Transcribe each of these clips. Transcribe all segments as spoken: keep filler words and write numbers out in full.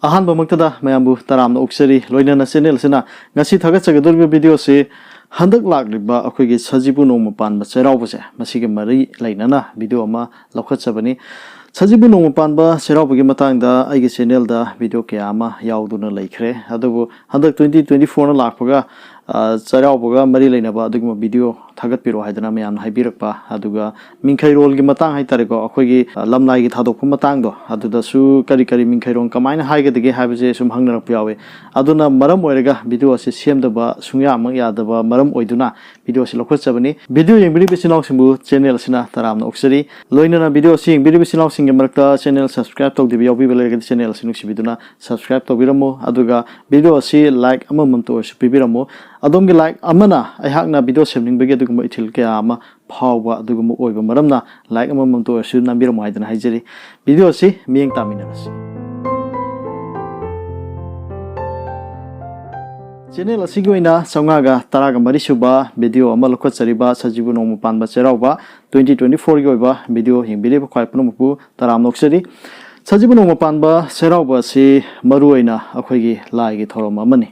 ꯑꯍꯥꯟꯕꯃꯛꯇꯗ ꯃꯌꯥꯝꯕꯨ ꯇꯔꯥꯝꯅ ꯑꯣꯛꯆꯔꯤ꯫ ꯂꯣꯏꯅꯅ ꯆꯦꯅꯦꯜ ꯑꯁꯤꯅ ꯉꯁꯤ ꯊꯥꯒꯠꯆꯒꯗꯧꯔꯤꯕ ꯚꯤꯗꯤꯑꯣꯁꯤ ꯍꯟꯗꯛ ꯂꯥꯛꯂꯤꯕ ꯑꯩꯈꯣꯏꯒꯤ ꯁꯖꯤꯕꯨ ꯅꯣꯡꯃ ꯄꯥꯟꯕ ꯆꯩꯔꯥꯎꯕꯁꯦ, ꯃꯁꯤꯒ ꯃꯔꯤ ꯂꯩꯅꯅ ꯚꯤꯗꯤꯑꯣ ꯑꯃ ꯂꯧꯈꯠꯆꯕꯅꯤ꯫ ꯁꯖꯤꯕꯨ ꯅꯣꯡꯃ ꯄꯥꯟꯕ ꯆꯩꯔꯥꯎꯕꯒꯤ ꯃꯇꯥꯡꯗ ꯑꯩꯒꯤ ꯆꯦꯅꯦꯜꯗ ꯚꯤꯗꯤꯑꯣ ꯀꯌꯥ ꯑꯃ ꯌꯥꯎꯗꯨꯅ ꯂꯩꯈ꯭ꯔꯦ꯫ ꯑꯗꯨꯕꯨ ꯍꯟꯗꯛ twenty twenty fourꯅ ꯂꯥꯛꯄꯒ, ꯑ, ꯆꯩꯔꯥꯎꯕꯒ ꯃꯔꯤ ꯂꯩꯅꯕ ꯑꯗꯨꯒꯨꯝꯕ ꯚꯤꯗꯤꯑꯣ ꯊꯥꯒꯠꯄꯤꯔꯛꯑꯣ ꯍꯥꯏꯗꯅ ꯃꯌꯥꯝꯅ ꯍꯥꯏꯕꯤꯔꯛꯄ, ꯑꯗꯨꯒ ꯃꯤꯡꯈꯩꯔꯣꯜꯒꯤ ꯃꯇꯥꯡ ꯍꯥꯏꯇꯥꯔꯦꯀꯣ, ꯑꯩꯈꯣꯏꯒꯤ, ꯑ, ꯂꯝꯂꯥꯏꯒꯤ ꯊꯥꯗꯣꯛꯄ ꯃꯇꯥꯡꯗꯣ, ꯑꯗꯨꯗꯁꯨ ꯀꯔꯤ ꯀꯔꯤ ꯃꯤꯡꯈꯩꯔꯣꯜ ꯀꯃꯥꯏꯅ ꯍꯥꯏꯒꯗꯒꯦ ꯍꯥꯏꯕꯁꯦ ꯁꯨꯝ ꯍꯪꯅꯔꯛꯄ ꯌꯥꯎꯋꯤ꯫ ꯑꯗꯨꯅ ꯃꯔꯝ ꯑꯣꯏꯔꯒ ꯚꯤꯗꯤꯑꯣ ꯑꯁꯤ ꯁꯦꯝꯗꯕ ꯁꯨꯡꯌꯥꯃꯛ ꯌꯥꯗꯕ ꯃꯔꯝ ꯑꯣꯏꯗꯨꯅ ꯚꯤꯗꯤꯑꯣ ꯑꯁꯤ ꯂꯧꯈꯠꯆꯕꯅꯤ꯫ ꯚꯤꯗꯤꯑꯣ ꯌꯦꯡꯕꯤꯔꯤꯕ ꯏꯆꯤꯟ ꯏꯅꯥꯎꯁꯤꯡꯕꯨ ꯆꯦꯅꯦꯜ ꯑꯁꯤꯅ ꯇꯔꯥꯝꯅ ꯑꯣꯛꯆꯔꯤ꯫ ꯂꯣꯏꯅꯅ ꯚꯤꯗꯤꯑꯣ ꯑꯁꯤ ꯌꯦꯡꯕꯤꯔꯤꯕ ꯏꯆꯤꯟ ꯏꯅꯥꯎꯁꯤꯡꯒꯤ ꯃꯔꯛꯇ ꯆꯦꯅꯦꯜ ꯁꯕꯁꯀ꯭ꯔꯥꯏꯕ ꯇꯧꯗꯕ ꯌꯥꯎꯕꯤꯕ ꯂꯩꯔꯒꯗꯤ ꯆꯦꯅꯦꯜ ꯑꯁꯤ ꯅꯨꯡꯁꯤꯕꯤꯗꯨꯅ ꯁꯕꯁꯀ꯭ꯔꯥꯏꯕ ꯇꯧꯕꯤꯔꯝꯃꯨ꯫ ꯑꯗꯨꯒ ꯚꯤꯗꯤꯑꯣ ꯑꯁꯤ ꯂꯥꯏꯛ ꯑꯃꯃꯝꯇ ꯑꯣꯏꯔꯁꯨ ꯄꯤꯕꯤꯔꯝꯃꯨ꯫ ꯑꯗꯣꯝꯒꯤ ꯂꯥꯏꯛ ꯑꯃꯅ ꯑꯩꯍꯥꯛꯅ ꯚꯤꯗꯤꯑꯣ ꯁꯦꯝꯅꯤꯡꯕꯒꯤ ꯑꯗꯨꯒꯨꯝꯕ ꯏꯊꯤꯜ ꯀꯌꯥ ꯑꯃ ꯐꯥꯎꯕ ꯑꯗꯨꯒꯨꯝꯕ ꯑꯣꯏꯕ ꯃꯔꯝꯅ ꯂꯥꯏꯛ ꯑꯃꯃꯝꯇ ꯑꯣꯏꯔꯁꯨ ꯅꯝꯕꯤꯔꯝꯃꯨ ꯍꯥꯏꯗꯅ ꯍꯥꯏꯖꯔꯤ꯫ ꯚꯤꯗꯤꯑꯣ ꯑꯁꯤ ꯃꯤꯠꯌꯦꯡ ꯇꯥꯃꯤꯟꯅꯔꯁꯤ꯫ ꯆꯦꯅꯦꯜ ꯑꯁꯤꯒꯤ ꯑꯣꯏꯅ ꯆꯥꯝꯃꯉꯥꯒ ꯇꯔꯥꯒ ꯃꯔꯤ ꯁꯨꯕ ꯚꯤꯗꯤꯑꯣ ꯑꯃ ꯂꯧꯈꯠꯆꯔꯤꯕ ꯁꯖꯤꯕꯨ ꯅꯣꯡꯃ ꯄꯥꯟꯕ ꯆꯩꯔꯥꯎꯕ twenty twenty fourꯒꯤ ꯑꯣꯏꯕ ꯚꯤꯗꯤꯑꯣ ꯌꯦꯡꯕꯤꯔꯤꯕ ꯈ꯭ꯋꯥꯏ ꯄꯨꯝꯅꯃꯛꯄꯨ ꯇꯔꯥꯝꯅ ꯑꯣꯛꯆꯔꯤ꯫ ꯁꯖꯤꯕꯨ ꯅꯣꯡꯃ ꯄꯥꯟꯕ ꯆꯩꯔꯥꯎꯕ ꯑꯁꯤ ꯃꯔꯨꯑꯣꯏꯅ ꯑꯩꯈꯣꯏꯒꯤ ꯂꯥꯏꯒꯤ ꯊꯧꯔꯝ ꯑꯃꯅꯤ꯫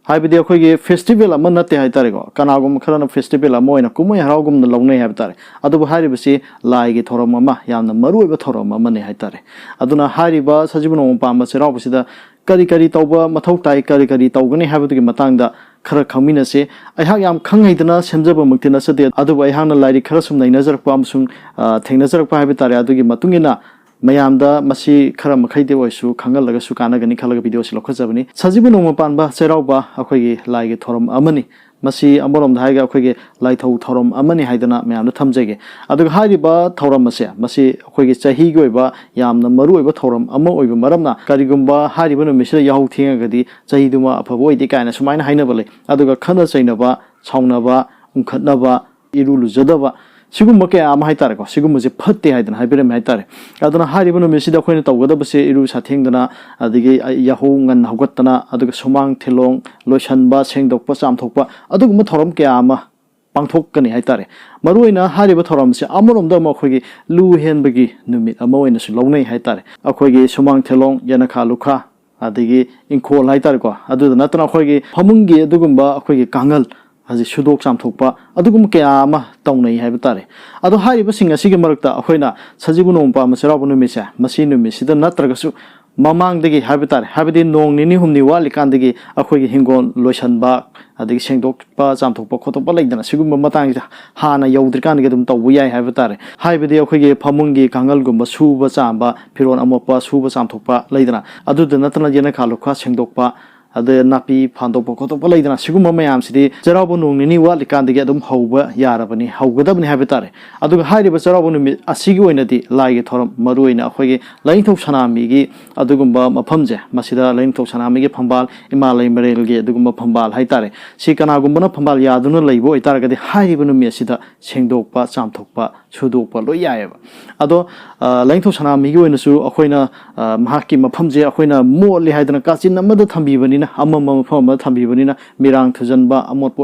ꯍꯥꯏꯕꯗꯤ ꯑꯩꯈꯣꯏꯒꯤ ꯐꯦꯁꯇꯤꯚꯦꯜ ꯑꯃ ꯅꯠꯇꯦ ꯍꯥꯏꯇꯥꯔꯦꯀꯣ, ꯀꯅꯥꯒꯨꯝꯕ ꯈꯔꯅ ꯐꯦꯁꯇꯤꯚꯦꯜ ꯑꯃ ꯑꯣꯏꯅ ꯀꯨꯝꯍꯩ ꯍꯔꯥꯎꯒꯨꯝꯅ ꯂꯧꯅꯩ ꯍꯥꯏꯕ ꯇꯥꯔꯦ꯫ ꯑꯗꯨꯕꯨ ꯍꯥꯏꯔꯤꯕꯁꯤ ꯂꯥꯏꯒꯤ ꯊꯧꯔꯝ ꯑꯃ, ꯌꯥꯝꯅ ꯃꯔꯨꯑꯣꯏꯕ ꯊꯧꯔꯝ ꯑꯃꯅꯤ ꯍꯥꯏꯇꯥꯔꯦ꯫ ꯑꯗꯨꯅ ꯍꯥꯏꯔꯤꯕ ꯁꯖꯤꯕꯨ ꯅꯣꯡꯃ ꯄꯥꯟꯕ ꯆꯩꯔꯥꯎꯕꯁꯤꯗ ꯀꯔꯤ ꯀꯔꯤ ꯇꯧꯕ ꯃꯊꯧ ꯇꯥꯏ, ꯀꯔꯤ ꯀꯔꯤ ꯇꯧꯒꯅꯤ ꯍꯥꯏꯕꯗꯨꯒꯤ ꯃꯇꯥꯡꯗ ꯈꯔ ꯈꯪꯃꯤꯟꯅꯁꯤ꯫ ꯑꯩꯍꯥꯛ ꯌꯥꯝ ꯈꯪ ꯍꯩꯗꯅ ꯁꯦꯝꯖꯕꯃꯛꯇꯤ ꯅꯠꯆꯗꯦ, ꯑꯗꯨꯕꯨ ꯑꯩꯍꯥꯛꯅ ꯂꯥꯏꯔꯤꯛ ꯈꯔ ꯁꯨꯝ ꯅꯩꯅꯖꯔꯛꯄ ꯑꯃꯁꯨꯡ, ꯑ, ꯊꯦꯡꯅꯖꯔꯛꯄ ꯍꯥꯏꯕ ꯇꯥꯔꯦ, ꯑꯗꯨꯒꯤ ꯃꯇꯨꯡ ꯏꯟꯅ ꯃꯌꯥꯝꯗ ꯃꯁꯤ ꯈꯔ ꯃꯈꯩꯗꯤ ꯑꯣꯏꯔꯁꯨ ꯈꯪꯍꯜꯂꯒꯁꯨ ꯀꯥꯟꯅꯒꯅꯤ ꯈꯜꯂꯒ ꯚꯤꯗꯤꯑꯣ ꯑꯁꯤ ꯂꯧꯈꯠꯆꯕꯅꯤ꯫ ꯁꯖꯤꯕꯨ ꯅꯣꯡꯃ ꯄꯥꯟꯕ ꯆꯩꯔꯥꯎꯕ ꯑꯩꯈꯣꯏꯒꯤ ꯂꯥꯏꯒꯤ ꯊꯧꯔꯝ ꯑꯃꯅꯤ꯫ ꯃꯁꯤ ꯑꯃꯔꯣꯝꯗ ꯍꯥꯏꯔꯒ ꯑꯩꯈꯣꯏꯒꯤ ꯂꯥꯏꯊꯧ ꯊꯧꯔꯝ ꯑꯃꯅꯤ ꯍꯥꯏꯗꯅ ꯃꯌꯥꯝꯗ ꯊꯝꯖꯒꯦ꯫ ꯑꯗꯨꯒ ꯍꯥꯏꯔꯤꯕ ꯊꯧꯔꯝ ꯑꯁꯦ, ꯃꯁꯤ ꯑꯩꯈꯣꯏꯒꯤ ꯆꯍꯤꯒꯤ ꯑꯣꯏꯕ ꯌꯥꯝꯅ ꯃꯔꯨꯑꯣꯏꯕ ꯊꯧꯔꯝ ꯑꯃ ꯑꯣꯏꯕ ꯃꯔꯝꯅ, ꯀꯔꯤꯒꯨꯝꯕ ꯍꯥꯏꯔꯤꯕ ꯅꯨꯃꯤꯠꯁꯤꯗ ꯌꯥꯍꯧ ꯊꯦꯡꯉꯒꯗꯤ ꯆꯍꯤꯗꯨꯃ ꯑꯐꯕ ꯑꯣꯏꯗꯦ ꯀꯥꯏꯅ ꯁꯨꯃꯥꯏꯅ ꯍꯥꯏꯅꯕ ꯂꯩ꯫ ꯑꯗꯨꯒ ꯈꯠꯅ ꯆꯩꯅꯕ, ꯁꯥꯎꯅꯕ, ꯎꯪꯈꯠꯅꯕ, ꯏꯔꯨ ꯂꯨꯖꯗꯕ, ꯁꯤꯒꯨꯝꯕ ꯀꯌꯥ ꯑꯃ ꯍꯥꯏꯇꯥꯔꯦꯀꯣ, ꯁꯤꯒꯨꯝꯕꯁꯦ ꯐꯠꯇꯦ ꯍꯥꯏꯗꯅ ꯍꯥꯏꯕꯤꯔꯝꯃꯦ ꯍꯥꯏꯇꯥꯔꯦ꯫ ꯑꯗꯨꯅ ꯍꯥꯏꯔꯤꯕ ꯅꯨꯃꯤꯠꯁꯤꯗ ꯑꯩꯈꯣꯏꯅ ꯇꯧꯒꯗꯕꯁꯦ ꯏꯔꯨ ꯁꯥꯊꯦꯡꯗꯅ, ꯑꯗꯒꯤ ꯌꯥꯍꯧ ꯉꯟꯅ ꯍꯧꯒꯠꯇꯅ, ꯑꯗꯨꯒ ꯁꯨꯃꯥꯡ ꯊꯤꯂꯣꯡ ꯂꯣꯏꯁꯟꯕ, ꯁꯦꯡꯗꯣꯛꯄ, ꯆꯥꯝꯊꯣꯛꯄ, ꯑꯗꯨꯒꯨꯝꯕ ꯊꯧꯔꯝ ꯀꯌꯥ ꯑꯃ ꯄꯥꯡꯊꯣꯛꯀꯅꯤ ꯍꯥꯏꯇꯥꯔꯦ꯫ ꯃꯔꯨꯑꯣꯏꯅ ꯍꯥꯏꯔꯤꯕ ꯊꯧꯔꯝꯁꯦ ꯑꯃꯔꯣꯝꯗ ꯑꯃꯨꯛ ꯑꯩꯈꯣꯏꯒꯤ ꯂꯨ ꯍꯦꯟꯕꯒꯤ ꯅꯨꯃꯤꯠ ꯑꯃ ꯑꯣꯏꯅꯁꯨ ꯂꯧꯅꯩ ꯍꯥꯏꯇꯥꯔꯦ꯫ ꯑꯩꯈꯣꯏꯒꯤ ꯁꯨꯃꯥꯡ ꯊꯤꯂꯣꯡ, ꯌꯦꯅꯈꯥ ꯂꯨꯈꯥ, ꯑꯗꯒꯤ ꯏꯪꯈꯣꯜ ꯍꯥꯏꯇꯥꯔꯦꯀꯣ, ꯑꯗꯨꯗ ꯅꯠꯇꯅ ꯑꯩꯈꯣꯏꯒꯤ ꯐꯃꯨꯡꯒꯤ ꯑꯗꯨꯒꯨꯝꯕ ꯑꯩꯈꯣꯏꯒꯤ ꯀꯥꯡꯒꯜ, ꯍꯧꯖꯤꯛ ꯁꯨꯗꯣꯛ ꯆꯥꯝꯊꯣꯛꯄ, ꯑꯗꯨꯒꯨꯝꯕ ꯀꯌꯥ ꯑꯃ ꯇꯧꯅꯩ ꯍꯥꯏꯕ ꯇꯥꯔꯦ꯫ ꯑꯗꯣ ꯍꯥꯏꯔꯤꯕꯁꯤꯡ ꯑꯁꯤꯒꯤ ꯃꯔꯛꯇ ꯑꯩꯈꯣꯏꯅ ꯁꯖꯤꯕꯨ ꯅꯣꯡꯃ ꯄꯥꯟꯕ ꯆꯩꯔꯥꯎꯕ ꯅꯨꯃꯤꯠꯁꯦ, ꯃꯁꯤ ꯅꯨꯃꯤꯠꯁꯤꯗ ꯅꯠꯇ꯭ꯔꯒꯁꯨ ꯃꯃꯥꯡꯗꯒꯤ ꯍꯥꯏꯕ ꯇꯥꯔꯦ, ꯍꯥꯏꯕꯗꯤ ꯅꯣꯡ ꯅꯤꯅꯤ ꯍꯨꯝꯅꯤ ꯋꯥꯠꯂꯤꯀꯥꯟꯗꯒꯤ ꯑꯩꯈꯣꯏꯒꯤ ꯍꯤꯡꯒꯣꯜ ꯂꯣꯏꯁꯟꯕ, ꯑꯗꯒꯤ ꯁꯦꯡꯗꯣꯛꯄ ꯆꯥꯝꯊꯣꯛꯄ ꯈꯣꯠꯇꯣꯛꯄ ꯂꯩꯗꯅ, ꯁꯤꯒꯨꯝꯕ ꯃꯇꯥꯡꯁꯤꯗ ꯍꯥꯟꯅ ꯌꯧꯗ꯭ꯔꯤꯀꯥꯟꯗꯒꯤ ꯑꯗꯨꯝ ꯇꯧꯕ ꯌꯥꯏ ꯍꯥꯏꯕ ꯇꯥꯔꯦ꯫ ꯍꯥꯏꯕꯗꯤ ꯑꯩꯈꯣꯏꯒꯤ ꯐꯃꯨꯡꯒꯤ ꯀꯥꯡꯒꯜꯒꯨꯝꯕ ꯁꯨꯕ ꯆꯥꯝꯕ, ꯐꯤꯔꯣꯜ ꯑꯃꯣꯠꯄ ꯁꯨꯕ ꯆꯥꯝꯊꯣꯛꯄ ꯂꯩꯗꯅ, ꯑꯗꯨꯗ ꯅꯠꯇꯅ ꯌꯦꯅꯈꯥ ꯂꯨꯈꯥ ꯁꯦꯡꯗꯣꯛꯄ, ꯑꯗꯩ ꯅꯥꯄꯤ ꯐꯥꯟꯗꯣꯛꯄ ꯈꯣꯠꯇꯣꯛꯄ ꯂꯩꯗꯅ, ꯁꯤꯒꯨꯝꯕ ꯃꯌꯥꯝꯁꯤꯗꯤ ꯆꯩꯔꯥꯎꯕ ꯅꯣꯡ ꯅꯤꯅꯤ ꯋꯥꯠꯂꯤꯀꯥꯟꯗꯒꯤ ꯑꯗꯨꯝ ꯍꯧꯕ ꯌꯥꯔꯕꯅꯤ, ꯍꯧꯒꯗꯕꯅꯤ ꯍꯥꯏꯕ ꯇꯥꯔꯦ꯫ ꯑꯗꯨꯒ ꯍꯥꯏꯔꯤꯕ ꯆꯩꯔꯥꯎꯕ ꯅꯨꯃꯤꯠ ꯑꯁꯤꯒꯤ ꯑꯣꯏꯅꯗꯤ ꯂꯥꯏꯒꯤ ꯊꯧꯔꯝ, ꯃꯔꯨꯑꯣꯏꯅ ꯑꯩꯈꯣꯏꯒꯤ ꯂꯥꯏꯅꯤꯡꯊꯧ ꯁꯅꯥꯃꯍꯤꯒꯤ ꯑꯗꯨꯒꯨꯝꯕ ꯃꯐꯝꯁꯦ, ꯃꯁꯤꯗ ꯂꯥꯏꯅꯤꯡꯊꯧ ꯁꯅꯥꯃꯍꯤꯒꯤ ꯐꯝꯕꯥꯜ, ꯏꯃꯥ ꯂꯩꯃꯔꯦꯜꯒꯤ ꯑꯗꯨꯒꯨꯝꯕ ꯐꯝꯕꯥꯜ ꯍꯥꯏꯇꯥꯔꯦ, ꯁꯤ ꯀꯅꯥꯒꯨꯝꯕꯅ ꯐꯝꯕꯥꯜ ꯌꯥꯗꯨꯅ ꯂꯩꯕ ꯑꯣꯏꯇꯥꯔꯒꯗꯤ ꯍꯥꯏꯔꯤꯕ ꯅꯨꯃꯤꯠ ꯑꯁꯤꯗ ꯁꯦꯡꯗꯣꯛꯄ, ꯆꯥꯝꯊꯣꯛꯄ, ꯁꯨꯗꯣꯛꯄ ꯂꯣꯏ ꯌꯥꯏꯑꯕ꯫ ꯑꯗꯣ, ꯑ, ꯂꯥꯏꯅꯤꯡꯊꯧ ꯁꯅꯥꯃꯍꯤꯒꯤ ꯑꯣꯏꯅꯁꯨ ꯑꯩꯈꯣꯏꯅ, ꯑ, ꯃꯍꯥꯛꯀꯤ ꯃꯐꯝꯁꯦ ꯑꯩꯈꯣꯏꯅ ꯃꯣꯠꯂꯤ ꯍꯥꯏꯗꯅ ꯀꯥꯆꯤꯟ ꯑꯃꯗ ꯊꯝꯕꯤꯕꯅꯤꯅ, ꯑꯃꯝꯕ ꯃꯐꯝ ꯑꯃꯗ ꯊꯝꯕꯤꯕꯅꯤꯅ, ꯃꯤꯔꯥꯡ ꯊꯨꯖꯟꯕ, ꯑꯃꯣꯠꯄ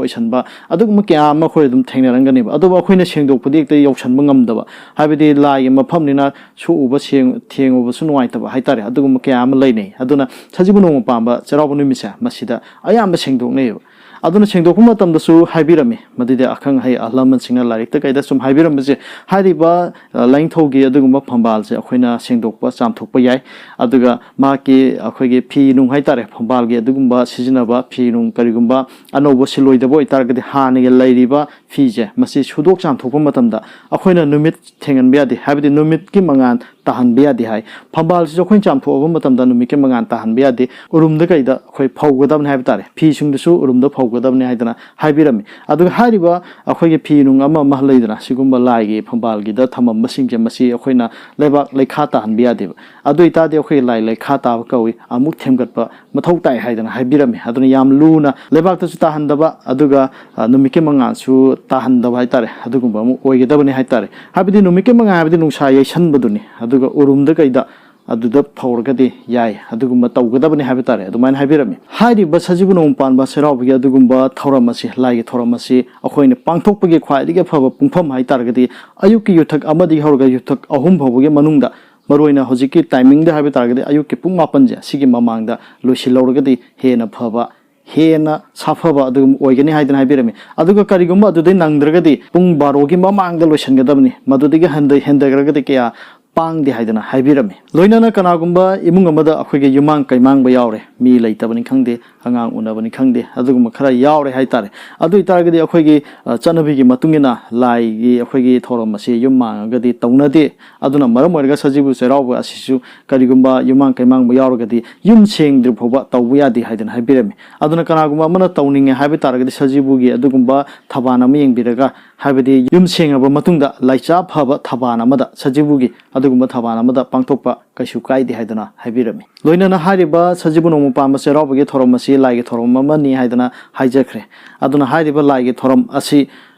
ꯑꯣꯏꯁꯟꯕ, ꯑꯗꯨꯒꯨꯝꯕ ꯀꯌꯥ ꯑꯃ ꯑꯩꯈꯣꯏ ꯑꯗꯨꯝ ꯊꯦꯡꯅꯔꯝꯒꯅꯦꯕ꯫ ꯑꯗꯨꯕꯨ ꯑꯩꯈꯣꯏꯅ ꯁꯦꯡꯗꯣꯛꯄꯗꯤ ꯍꯦꯛꯇ ꯌꯧꯁꯟꯕ ꯉꯝꯗꯕ, ꯍꯥꯏꯕꯗꯤ ꯂꯥꯏꯒꯤ ꯃꯐꯝꯅꯤꯅ ꯁꯣꯛꯎꯕ, ꯁꯦꯡ-, ꯊꯦꯡꯉꯨꯕꯁꯨ ꯅꯨꯡꯉꯥꯏꯇꯕ ꯍꯥꯏꯇꯥꯔꯦ, ꯑꯗꯨꯒꯨꯝꯕ ꯀꯌꯥ ꯑꯃ ꯂꯩꯅꯩ꯫ ꯑꯗꯨꯅ ꯁꯖꯤꯕꯨ ꯅꯣꯡꯃ ꯄꯥꯟꯕ ꯆꯩꯔꯥꯎꯕ ꯅꯨꯃꯤꯠꯁꯦ ꯃꯁꯤꯗ ꯑꯌꯥꯝꯕ ꯁꯦꯡꯗꯣꯛꯅꯩꯌꯦꯕ꯫ ꯑꯗꯨꯅ ꯁꯦꯡꯗꯣꯛꯄ ꯃꯇꯝꯗꯁꯨ ꯍꯥꯏꯕꯤꯔꯝꯃꯤ, ꯃꯗꯨꯗꯤ ꯑꯈꯪ ꯑꯍꯩ ꯑꯍꯜ ꯂꯃꯟꯁꯤꯡꯅ ꯂꯥꯏꯔꯤꯛꯇ ꯀꯩꯗ ꯁꯨꯝ ꯍꯥꯏꯕꯤꯔꯝꯕꯁꯦ, ꯍꯥꯏꯔꯤꯕ, ꯑ, ꯂꯥꯏꯅꯤꯡꯊꯧꯒꯤ ꯑꯗꯨꯒꯨꯝꯕ ꯐꯝꯕꯥꯜꯁꯦ ꯑꯩꯈꯣꯏꯅ ꯁꯦꯡꯗꯣꯛꯄ, ꯆꯥꯝꯊꯣꯛꯄ ꯌꯥꯏ꯫ ꯑꯗꯨꯒ ꯃꯍꯥꯛꯀꯤ ꯑꯩꯈꯣꯏꯒꯤ ꯐꯤ ꯅꯨꯡ ꯍꯥꯏꯇꯥꯔꯦ, ꯐꯝꯕꯥꯜꯒꯤ ꯑꯗꯨꯒꯨꯝꯕ ꯁꯤꯖꯤꯟꯅꯕ ꯐꯤ ꯅꯨꯡ ꯀꯔꯤꯒꯨꯝꯕ ꯑꯅꯧꯕ ꯁꯤꯜꯂꯣꯏꯗꯕ ꯑꯣꯏꯇꯥꯔꯒꯗꯤ, ꯍꯥꯟꯅꯒꯤ ꯂꯩꯔꯤꯕ ꯐꯤꯁꯦ ꯃꯁꯤ ꯁꯨꯗꯣꯛ ꯆꯥꯝꯊꯣꯛꯄ ꯃꯇꯝꯗ ꯑꯩꯈꯣꯏꯅ ꯅꯨꯃꯤꯠ ꯊꯦꯡꯍꯟꯕ ꯌꯥꯗꯦ, ꯍꯥꯏꯕꯗꯤ ꯅꯨꯃꯤꯠꯀꯤ ꯃꯉꯥꯜ ꯇꯥꯍꯟꯕ ꯌꯥꯗꯦ ꯍꯥꯏ꯫ ꯐꯝꯕꯥꯜꯁꯤꯁꯨ ꯑꯩꯈꯣꯏꯅ ꯆꯥꯝꯊꯣꯛꯑꯕ ꯃꯇꯝꯗ ꯅꯨꯃꯤꯠꯀꯤ ꯃꯉꯥꯜ ꯇꯥꯍꯟꯕ ꯌꯥꯗꯦ꯫ ꯎꯔꯨꯝꯗ ꯀꯩꯗ ꯑꯩꯈꯣꯏ ꯐꯧꯒꯗꯕꯅꯤ ꯍꯥꯏꯕ ꯇꯥꯔꯦ, ꯐꯤꯁꯤꯡꯗꯨꯁꯨ ꯎꯔꯨꯝꯗ ꯐꯧꯒꯗꯕꯅꯤ ꯍꯥꯏꯗꯅ ꯍꯥꯏꯕꯤꯔꯝꯃꯤ꯫ ꯑꯗꯨꯒ ꯍꯥꯏꯔꯤꯕ ꯑꯩꯈꯣꯏꯒꯤ ꯐꯤ ꯅꯨꯡ ꯑꯃ ꯑꯃ ꯂꯩꯗꯅ, ꯁꯤꯒꯨꯝꯕ ꯂꯥꯏꯒꯤ ꯐꯝꯕꯥꯜꯒꯤꯗ ꯊꯝꯃꯝꯕꯁꯤꯡꯁꯦ, ꯃꯁꯤ ꯑꯩꯈꯣꯏꯅ ꯂꯩꯕꯥꯛ ꯂꯩꯈꯥ ꯇꯥꯍꯟꯕ ꯌꯥꯗꯦꯕ꯫ ꯑꯗꯨ ꯑꯣꯏꯇꯥꯔꯗꯤ ꯑꯩꯈꯣꯏꯒꯤ ꯂꯥꯏ ꯂꯩꯈꯥ ꯇꯥꯕ ꯀꯧꯏ, ꯑꯃꯨꯛ ꯊꯦꯝꯒꯠꯄ ꯃꯊꯧ ꯇꯥꯏ ꯍꯥꯏꯗꯅ ꯍꯥꯏꯕꯤꯔꯝꯃꯤ꯫ ꯑꯗꯨꯅ ꯌꯥꯝ ꯂꯨꯅ ꯂꯩꯕꯥꯛꯇꯁꯨ ꯇꯥꯍꯟꯗꯕ, ꯑꯗꯨꯒ, ꯑ, ꯅꯨꯃꯤꯠꯀꯤ ꯃꯉꯥꯜꯁꯨ ꯇꯥꯍꯟꯗꯕ ꯍꯥꯏꯇꯥꯔꯦ, ꯑꯗꯨꯒꯨꯝꯕ ꯑꯃ ꯑꯣꯏꯒꯗꯕꯅꯤ ꯍꯥꯏꯇꯥꯔꯦ꯫ ꯍꯥꯏꯕꯗꯤ ꯅꯨꯃꯤꯠꯀꯤ ꯃꯉꯥꯜ ꯍꯥꯏꯕꯗꯤ ꯅꯨꯡꯁꯥ ꯌꯩꯁꯟꯕꯗꯨꯅꯤ, ꯑꯗꯨꯒ ꯎꯔꯨꯝꯗ ꯀꯩꯗ ꯑꯗꯨꯗ ꯐꯧꯔꯒꯗꯤ ꯌꯥꯏ, ꯑꯗꯨꯒꯨꯝꯕ ꯇꯧꯒꯗꯕꯅꯤ ꯍꯥꯏꯕ ꯇꯥꯔꯦ, ꯑꯗꯨꯃꯥꯏꯅ ꯍꯥꯏꯕꯤꯔꯝꯃꯤ꯫ ꯍꯥꯏꯔꯤꯕ ꯁꯖꯤꯕꯨ ꯅꯣꯡꯃ ꯄꯥꯟꯕ ꯆꯩꯔꯥꯎꯕꯒꯤ ꯑꯗꯨꯒꯨꯝꯕ ꯊꯧꯔꯝ ꯑꯁꯤ, ꯂꯥꯏꯒꯤ ꯊꯧꯔꯝ ꯑꯁꯤ ꯑꯩꯈꯣꯏꯅ ꯄꯥꯡꯊꯣꯛꯄꯒꯤ ꯈ꯭ꯋꯥꯏꯗꯒꯤ ꯑꯐꯕ ꯄꯨꯡꯐꯝ ꯍꯥꯏ ꯇꯥꯔꯒꯗꯤ, ꯑꯌꯨꯛꯀꯤ ꯌꯨꯊꯛ ꯑꯃꯗꯒꯤ ꯍꯧꯔꯒ ꯌꯨꯊꯛ ꯑꯍꯨꯝ ꯐꯥꯎꯕꯒꯤ ꯃꯅꯨꯡꯗ ꯃꯔꯨꯑꯣꯏꯅ ꯍꯧꯖꯤꯛꯀꯤ timingꯗ ꯍꯥꯏꯕ ꯇꯥꯔꯒꯗꯤ ꯑꯌꯨꯛꯀꯤ ꯄꯨꯡ ꯃꯥꯄꯟꯁꯦ, ꯁꯤꯒꯤ ꯃꯃꯥꯡꯗ ꯂꯣꯏꯁꯤꯜꯍꯧꯔꯒꯗꯤ ꯍꯦꯟꯅ ꯐꯕ, ꯍꯦꯟꯅ ꯁꯥꯐꯕ ꯑꯗꯨꯒꯨꯝꯕ ꯑꯣꯏꯒꯅꯤ ꯍꯥꯏꯗꯅ ꯍꯥꯏꯕꯤꯔꯝꯃꯤ꯫ ꯑꯗꯨꯒ ꯀꯔꯤꯒꯨꯝꯕ ꯑꯗꯨꯗꯩ ꯅꯪꯗ꯭ꯔꯒꯗꯤ ꯄꯨꯡ ꯕꯥꯔꯣꯒꯤ ꯃꯃꯥꯡꯗ ꯂꯣꯏꯁꯤꯟꯒꯗꯕꯅꯤ, ꯃꯗꯨꯗꯒꯤ ꯍꯟꯊ-, ꯍꯦꯟꯊꯈ꯭ꯔꯒꯗꯤ ꯀꯌꯥ ꯄꯥꯡꯗꯦ ꯍꯥꯏꯗꯅ ꯍꯥꯏꯕꯤꯔꯝꯃꯤ꯫ ꯂꯣꯏꯅꯅ ꯀꯅꯥꯒꯨꯝꯕ ꯏꯃꯨꯡ ꯑꯃꯗ ꯑꯩꯈꯣꯏꯒꯤ ꯌꯨꯝꯃꯥꯡ ꯀꯩꯃꯥꯡꯕ ꯌꯥꯎꯔꯦ, ꯃꯤ ꯂꯩꯇꯕꯅꯤ ꯈꯪꯗꯦ, ꯑꯉꯥꯡ ꯎꯅꯕꯅꯤ ꯈꯪꯗꯦ, ꯑꯗꯨꯒꯨꯝꯕ ꯈꯔ ꯌꯥꯎꯔꯦ ꯍꯥꯏꯇꯥꯔꯦ꯫ ꯑꯗꯨ ꯑꯣꯏꯇꯥꯔꯒꯗꯤ ꯑꯩꯈꯣꯏꯒꯤ, ꯑ, ꯆꯠꯅꯕꯤꯒꯤ ꯃꯇꯨꯡ ꯏꯟꯅ ꯂꯥꯏꯒꯤ ꯑꯩꯈꯣꯏꯒꯤ ꯊꯧꯔꯝ ꯑꯁꯤ ꯌꯨꯝ ꯃꯥꯡꯉꯒꯗꯤ ꯇꯧꯅꯗꯦ꯫ ꯑꯗꯨꯅ ꯃꯔꯝ ꯑꯣꯏꯔꯒ ꯁꯖꯤꯕꯨ ꯆꯩꯔꯥꯎꯕ ꯑꯁꯤꯁꯨ ꯀꯔꯤꯒꯨꯝꯕ ꯌꯨꯝꯃꯥꯡ ꯀꯩꯃꯥꯡꯕ ꯌꯥꯎꯔꯒꯗꯤ ꯌꯨꯝ ꯁꯦꯡꯗ꯭ꯔꯤ ꯐꯥꯎꯕ ꯇꯧꯕ ꯌꯥꯗꯦ ꯍꯥꯏꯗꯅ ꯍꯥꯏꯕꯤꯔꯝꯃꯤ꯫ ꯑꯗꯨꯅ ꯀꯅꯥꯒꯨꯝꯕ ꯑꯃꯅ ꯇꯧꯅꯤꯡꯉꯦ ꯍꯥꯏꯕ ꯇꯥꯔꯒꯗꯤ ꯁꯖꯤꯕꯨꯒꯤ ꯑꯗꯨꯒꯨꯝꯕ ꯊꯕꯥꯟ ꯑꯃ ꯌꯦꯡꯕꯤꯔꯒ, ꯍꯥꯏꯕꯗꯤ ꯌꯨꯝ ꯁꯦꯡꯉꯕ ꯃꯇꯨꯡꯗ ꯂꯥꯏꯆꯥ ꯐꯕ ꯊꯕꯥꯟ ꯑꯃꯗ, ꯁꯖꯤꯕꯨꯒꯤ ꯑꯗꯨꯒꯨꯝꯕ ꯊꯕꯥꯟ ꯑꯃꯗ ꯄꯥꯡꯊꯣꯛꯄ ꯀꯩꯁꯨ ꯀꯥꯏꯗꯦ ꯍꯥꯏꯗꯅ ꯍꯥꯏꯕꯤꯔꯝꯃꯤ꯫ ꯂꯣꯏꯅꯅ ꯍꯥꯏꯔꯤꯕ ꯁꯖꯤꯕꯨ ꯅꯣꯡꯃ ꯄꯥꯟꯕ ꯆꯩꯔꯥꯎꯕꯒꯤ ꯊꯧꯔꯝ ꯑꯁꯤ ꯂꯥꯏꯒꯤ ꯊꯧꯔꯝ ꯑꯃꯅꯤ ꯍꯥꯏꯗꯅ ꯍꯥꯏꯖꯈ꯭ꯔꯦ꯫ ꯑꯗꯨꯅ ꯍꯥꯏꯔꯤꯕ ꯂꯥꯏꯒꯤ ꯊꯧꯔꯝ ꯑꯁꯤ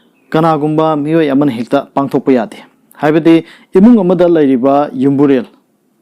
ꯀꯅꯥꯒꯨꯝꯕ ꯃꯤꯑꯣꯏ ꯑꯃꯅ ꯍꯦꯛꯇ ꯄꯥꯡꯊꯣꯛꯄ ꯌꯥꯗꯦ꯫ ꯍꯥꯏꯕꯗꯤ ꯏꯃꯨꯡ ꯑꯃꯗ ꯂꯩꯔꯤꯕ ꯌꯨꯝꯕꯨꯔꯦꯜ,